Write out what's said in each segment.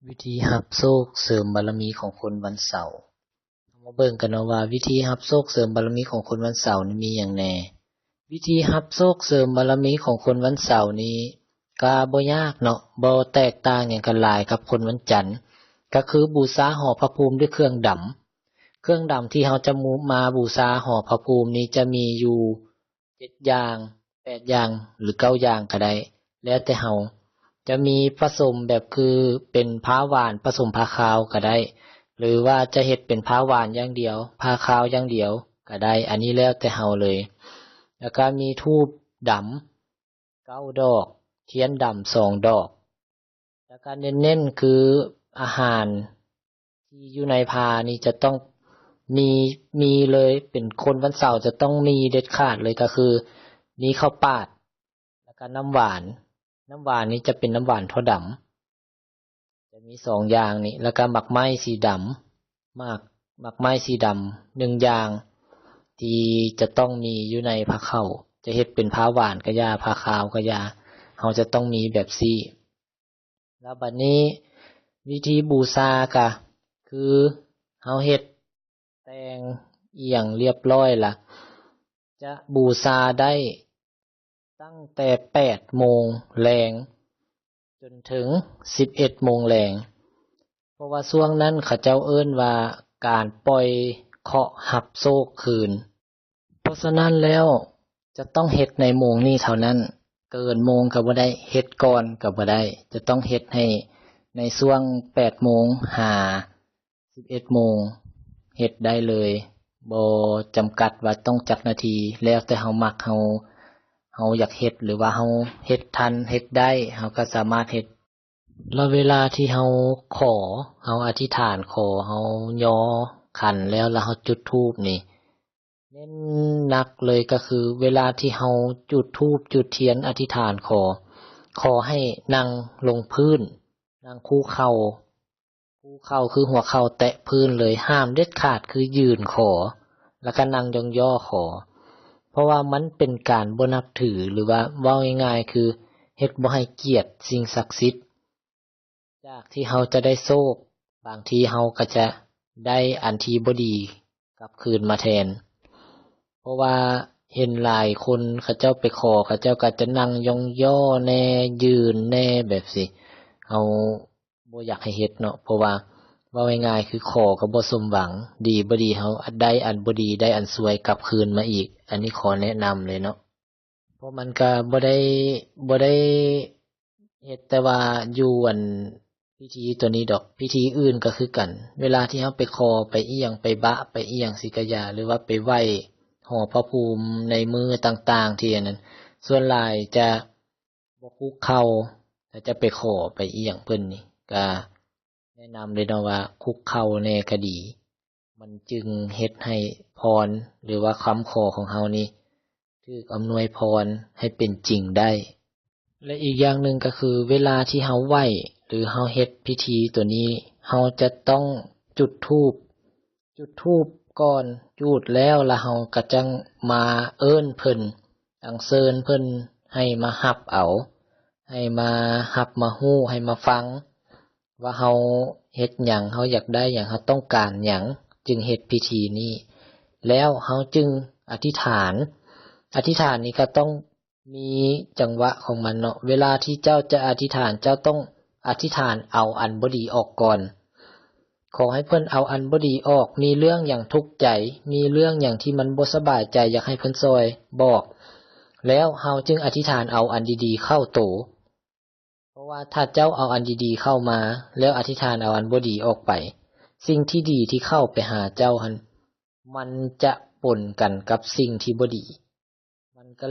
ວິທີຮັບໂຊກເສີມບາລະມີຂອງຄົນວັນເສົາ. ເຮົາມາເບິ່ງກັນເນາະວ່າ ວິທີຮັບໂຊກເສີມບາລະມີຂອງຄົນວັນເສົານີ້ມີຫຍັງແດ່? ວິທີຮັບໂຊກເສີມບາລະມີຂອງຄົນວັນເສົານີ້ກະບໍ່ຍາກເນາະ, ບໍ່ແຕກຕ່າງຫຍັງກັນຫຼາຍກັບຄົນວັນຈັນ, ກະຄືບູຊາຫໍພະພູມດ້ວຍເຄື່ອງດຳ. ເຄື່ອງດຳທີ່ເຮົາຈະມາບູຊາຫໍພະພູມນີ້ຈະມີຢູ່ ເຈັດຢ່າງ ແປດຢ່າງ ຫຼື ເກົ້າຢ່າງກະໄດ້ ແລ້ວແຕ່ເຮົາ. ຈະມີປະສົມແບບຄືເປັນຜ້າຫວານປະສົມຜ້າຂາວກະໄດ້ ຫຼືວ່າຈະເຮັດເປັນຜ້າຫວານຢ່າງດຽວ ຜ້າຂາວຢ່າງດຽວກະໄດ້, ອັນນີ້ແລ້ວແຕ່ເຮົາເລີຍ. ແລ້ວກະມີທູບດຳເກົ້າດອກ ທຽນດຳສອງດອກ. ແລ້ວກະເນັ້ນໆຄືອາຫານທີ່ຢູ່ໃນພານີ້ຈະຕ້ອງມີ ມີເລີຍ, ເປັນຄົນວັນເສົາຈະຕ້ອງມີເດັດຂາດເລີຍ ກະຄືມີເຂົ້າປາດ ແລ້ວກະນ້ຳຫວານ. ນ້ຳຫວານນີ້ຈະເປັນນ້ຳຫວານຖົ່ວດຳ ຈະມີສອງຢ່າງນີ້ ແລ້ວກະໝາກໄມ້ສີດຳ ໝາກ ໝາກໄມ້ສີດຳໜຶ່ງຢ່າງ ທີ່ຈະຕ້ອງມີຢູ່ໃນພາເຂົ້າ. ຈະເຮັດເປັນພາຫວານກະຢ່າ ພາຂາວກະຢ່າ ເຮົາຈະຕ້ອງມີແບບຊີ້. ແລ້ວບັດນີ້ວິທີບູຊາກະຄືເຮົາເຮັດແຕ່ງອີ່ຫຍັງລຽບລ້ອຍລະ ຈະບູຊາໄດ້ຕັ້ງແຕ່ແປດໂມງແລງຈົນເຖິງສິບເອັດໂມງແລງ, ເພາະວ່າຊ່ວງນັ້ນເຂົາເຈົ້າເອີ້ນວ່າການປ່ອຍເຄາະຮັບໂຊກຄືນ. ເພາະສະນັ້ນແລ້ວຈະຕ້ອງເຮັດໃນໂມງນີ້ເທົ່ານັ້ນ, ເກີນໂມງກະບໍ່ໄດ້ ເຮັດກ່ອນກະບໍ່ໄດ້. ຈະຕ້ອງເຮັດໃຫ້ໃນຊ່ວງແປດໂມງຫາສິບເອັດໂມງ ເຮັດໄດ້ເລີຍ, ບໍ່ຈຳກັດວ່າຕ້ອງຈັກນາທີ, ແລ້ວແຕ່ເຮົາມັກ ເຮົາ ເຮົາຢາກເຮັດ ຫຼືວ່າເຮົາເຮັດທັນເຮັດໄດ້ ເຮົາກະສາມາດເຮັດ. ແລ້ວເວລາທີ່ເຮົາຂໍ ເຮົາອະທິຖານຂໍ ເຮົາຍໍຂັນແລ້ວ ແລ້ວເຮົາຈຸດທູບນີ້ ເນັ້ນໜັກເລີຍກະຄືເວລາທີ່ເຮົາຈຸດທູບຈຸດທຽນອະທິຖານຂໍ ຂໍໃຫ້ນັ່ງລົງພື້ນ ນັ່ງຄຸເຂົ່າ ຄຸເຂົ່າຄືຫົວເຂົ່າແຕະພື້ນເລີຍ, ຫ້າມເດັດຂາດຄືຢືນຂໍ ແລ້ວກະນັ່ງຢ່ອງຍໍຂໍ. ເພາະວ່າມັນເປັນການບໍ່ນັບຖື ຫຼືວ່າເວົ້າງ່າຍໆຄືເຮັດບໍ່ໃຫ້ກຽດສິ່ງສັກສິດ. ຈາກທີ່ເຮົາຈະໄດ້ໂຊກ ບາງທີເຮົາກະຈະໄດ້ອັນທີ່ບໍ່ດີກັບຄືນມາແທນ. ເພາະວ່າເຫັນຫຼາຍຄົນເຂົາເຈົ້າໄປຂໍ ເຂົາເຈົ້າກະຈະນັ່ງຢ່ອງຍໍແດ່ ຢືນແດ່ແບບຊີ້ ເຮົາບໍ່ຢາກໃຫ້ເຮັດເນາະ. ເພາະວ່າເວົ້າງ່າຍໆຄືຂໍກະບໍ່ສົມຫວັງ, ດີບໍ່ດີເຮົາໄດ້ອັນບໍ່ດີ ໄດ້ອັນຊວຍກັບຄືນມາອີກ. ອັນນີ້ຂໍແນະນຳເລີຍເນາະ. ເພາະມັນກະບໍ່ໄດ້ ບໍ່ໄດ້ເຮັດແຕ່ວ່າຢູ່ອັນພິທີຕົວນີ້ດອກ, ພິທີອື່ນກະຄືກັນ. ເວລາທີ່ເຮົາໄປຂໍ ໄປອີ່ຫຍັງ ໄປບະ ໄປອີ່ຫຍັງຊີ້ກະຢ່າ ຫຼືວ່າໄປໄຫວ້ຫໍພະພູມໃນມື້ຕ່າງໆ ທີ່ອັນນັ້ນ ສ່ວນຫຼາຍຈະບໍ່ຄຸກເຂົ່າ ຖ້າຈະໄປຂໍໄປອີ່ຫຍັງເພິ່ນນີ້ ກະ ແນະນຳເລີຍເນາະວ່າຄຸກເຂົ່າແດ່ກະດີ, ມັນຈຶ່ງເຮັດໃຫ້ພອນ ຫຼືວ່າຄຳຂໍຂອງເຮົານີ້ຖືກອຳນວຍພອນໃຫ້ເປັນຈິງໄດ້. ແລະ ອີກຢ່າງໜຶ່ງກະຄື ເວລາທີ່ເຮົາໄຫວ້ ຫຼື ເຮົາເຮັດພິທີໂຕນີ້ ເຮົາຈະຕ້ອງຈຸດທູບ ຈຸດທູບກ່ອນ, ຈູດແລ້ວ ລະເຮົາກະຈັ່ງມາເອີ້ນເພິ່ນ, ອັນເຊີນເພິ່ນໃຫ້ມາຮັບເອົາ, ໃຫ້ມາຮັບມາຮູ້, ໃຫ້ມາຟັງ ວ່າເຮົາເຮັດຫຍັງ, ເຮົາຢາກໄດ້ຫຍັງ, ເຮົາຕ້ອງການຫຍັງ, ຈຶ່ງເຮັດພິທີນີ້. ແລ້ວເຮົາຈຶ່ງອະທິຖານ, ອະທິຖານນີ້ກະຕ້ອງມີຈັງຫວະຂອງມັນເນາະ. ເວລາທີ່ເຈົ້າຈະອະທິຖານ, ເຈົ້າຕ້ອງອະທິຖານເອົາອັນບໍ່ດີອອກກ່ອນ. ຂໍໃຫ້ເພິ່ນເອົາອັນບໍ່ດີອອກ, ມີເລື່ອງຫຍັງທຸກໃຈ, ມີເລື່ອງຫຍັງທີ່ມັນບໍ່ສະບາຍໃຈ, ຢາກໃຫ້ເພິ່ນຊ່ອຍບອກ, ແລ້ວເຮົາຈຶ່ງອະທິຖານເອົາອັນດີໆເຂົ້າໂຕ. ເພາະວ່າຖ້າເຈົ້າເອົາອັນດີໆເຂົ້າມາ ແລ້ວອະທິຖານເອົາອັນບໍ່ດີອອກໄປ, ສິ່ງທີ່ດີທີ່ເຂົ້າໄປຫາເຈົ້າຫັ້ນ ມັນຈະປົນກັນກັບສິ່ງທີ່ບໍ່ດີ. ມັນກະ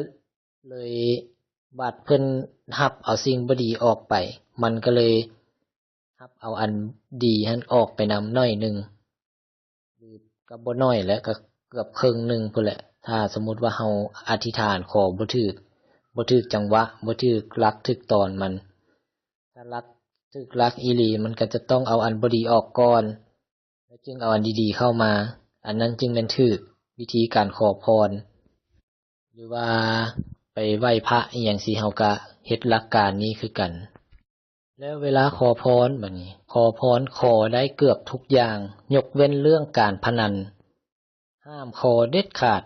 ເລີຍ ບາດເພິ່ນຮັບເອົາສິ່ງບໍ່ດີອອກໄປ, ມັນກະເລີຍຮັບເອົາອັນດີຫັ້ນອອກໄປນຳໜ້ອຍໜຶ່ງ. ຫຼືກະບໍ່ໜ້ອຍແຫຼະ, ກະເກືອບເຄິ່ງໜຶ່ງພຸ້ນແຫຼະ. ຖ້າສົມມຸດວ່າເຮົາອະທິຖານຂໍບໍ່ຖືກ, ບໍ່ຖືກຈັງຫວະ, ບໍ່ຖືກຫຼັກຖືກຕອນມັນ, ຖ້າຫຼັກ ຖືກຫຼັກອີ່ຫຼີ, ມັນກະຈະຕ້ອງເອົາອັນບໍ່ດີອອກກ່ອນ ແລ້ວຈຶ່ງເອົາອັນດີໆເຂົ້າມາ. ອັນນັ້ນຈຶ່ງແມ່ນຖືກວິທີການຂໍພອນ. ຫຼືວ່າໄປໄຫວ້ພະອີ່ຫຍັງຊີ້, ເຮົາກະເຮັດຫຼັກການນີ້ຄືກັນ. ແລ້ວເວລາຂໍພອນ ບາດນີ້ ຂໍພອນຂໍໄດ້ເກືອບທຸກຢ່າງ ຍົກເວັ້ນເລື່ອງການພະນັນ ຫ້າມຂໍເດັດຂາດ.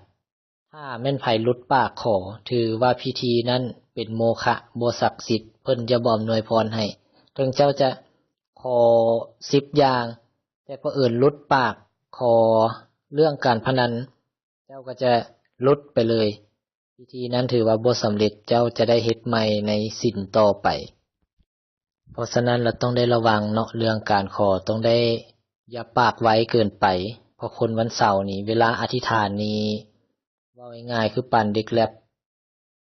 ຖ້າແມ່ນໃຜຫຼຸດປາກຂໍ ຖືວ່າພິທີນັ້ນເປັນໂມຄະ ບໍ່ສັກສິດ ເພິ່ນຈະບໍ່ອຳນວຍພອນໃຫ້. ເຖິງເຈົ້າຈະຂໍສິບຢ່າງ ແຕ່ເຜີອິນຫຼຸດປາກຂໍເລື່ອງການພະນັນ ເຈົ້າກໍຈະຫຼຸດໄປເລີຍ. ພິທີນັ້ນຖືວ່າບໍ່ສຳເລັດ ເຈົ້າຈະໄດ້ເຮັດໃໝ່ໃນສິນຕໍ່ໄປ. ເພາະສະນັ້ນລະຕ້ອງໄດ້ລະວັງເນາະ ເລື່ອງການຂໍຕ້ອງໄດ້ຢ່າປາກໄວເກີນໄປ ເພາະຄົນວັນເສົານີ້ ເວລາອະທິຖານນີ້ ເວົ້າງ່າຍໆ ຄືປານເດັກແລັບ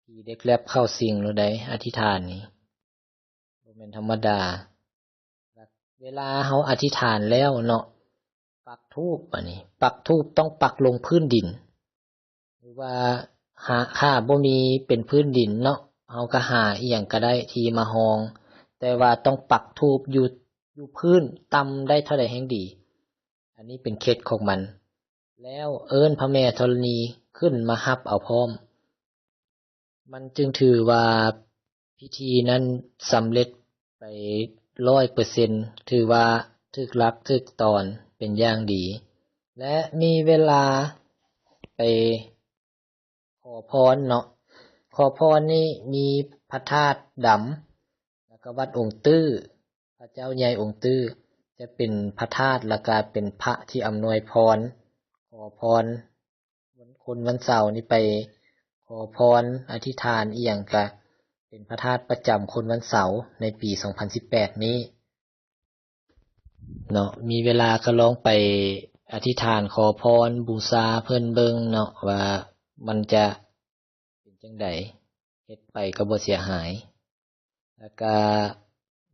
ຜີເດັກແລັບເຂົ້າສິງໂລດໃດ໋ ອະທິຖານນີ້ ບໍ່ແມ່ນທຳມະດາ. ເວລາເຮົາອະທິຖານແລ້ວເນາະ ປັກທູບ ບາດນີ້ ປັກທູບຕ້ອງປັກລົງພື້ນດິນ ຫຼືວ່າຫາ ຖ້າບໍ່ມີເປັນພື້ນດິນເນາະ ເຮົາກໍຫາອີ່ຫຍັງກໍໄດ້ທີ່ມາຮອງ ແຕ່ວ່າຕ້ອງປັກທູບຢູ່ ຢູ່ພື້ນ ຕ່ຳໄດ້ເທົ່າໃດແຮ່ງດີ. ອັນນີ້ເປັນເຂດຂອງມັນ. ແລ້ວເອີ້ນພະແມ່ທໍລະນີຂຶ້ນມາຮັບເອົາພ້ອມ. ມັນຈຶ່ງຖືວ່າພິທີນັ້ນສຳເລັດໄປຮ້ອຍເປີເຊັນ ຖືວ່າຖືກຫຼັກຖືກຕອນເປັນຢ່າງດີ. ແລະ ມີເວລາໄປຂໍພອນເນາະ ຂໍພອນນີ້ມີພະທາດດຳ ແລ້ວກໍວັດອົງຕື້ ພະເຈົ້າໃຫຍ່ອົງຕື້ ຈະເປັນພະທາດ ແລ້ວກໍເປັນພະທີ່ອຳນວຍພອນ ຂໍພອນ. ຄົນວັນເສົານີ້ໄປຂໍພອນ ອະທິຖານອີ່ຫຍັງກະເປັນພະທາດປະຈຳຄົນວັນເສົາໃນປີສອງພັນສິບແປດນີ້ເນາະ. ມີເວລາກໍລອງໄປອະທິຖານຂໍພອນບູຊາເພິ່ນເບິ່ງເນາະ ວ່າມັນຈະເປັນຈັ່ງໃດ ເຮັດໄປກໍບໍ່ເສຍຫາຍ. ແລ້ວກະ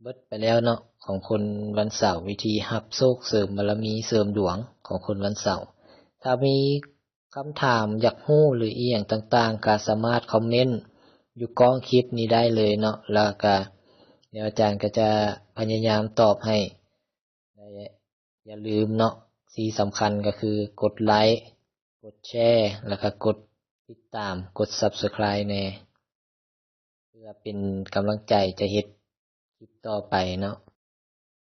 ເບິດໄປແລ້ວເນາະ ຂອງຄົນວັນເສົາ ວິທີຮັບໂຊກ ເສີມບາລະມີ ເສີມດວງຂອງຄົນວັນເສົາ. ຖ້າມີຄຳຖາມຢາກຮູ້ ຫຼື ອີ່ຫຍັງຕ່າງໆ ກໍສາມາດຄອມເມັນຢູ່ກ້ອງຄລິບນີ້ໄດ້ເລີຍເນາະ ແລ້ວກະດຽວອາຈານກໍຈະພະຍາຍາມຕອບໃຫ້. ແລະ ຢ່າລືມເນາະ ສິ່ງສຳຄັນກໍຄືກົດໄລ ກົດແຊ ແລ້ວກໍກົດຕິດຕາມ ກົດ Subscribe ແດ່ ເພື່ອເປັນກຳລັງໃຈຈະເຮັດຄລິບຕໍ່ໄປເນາະ.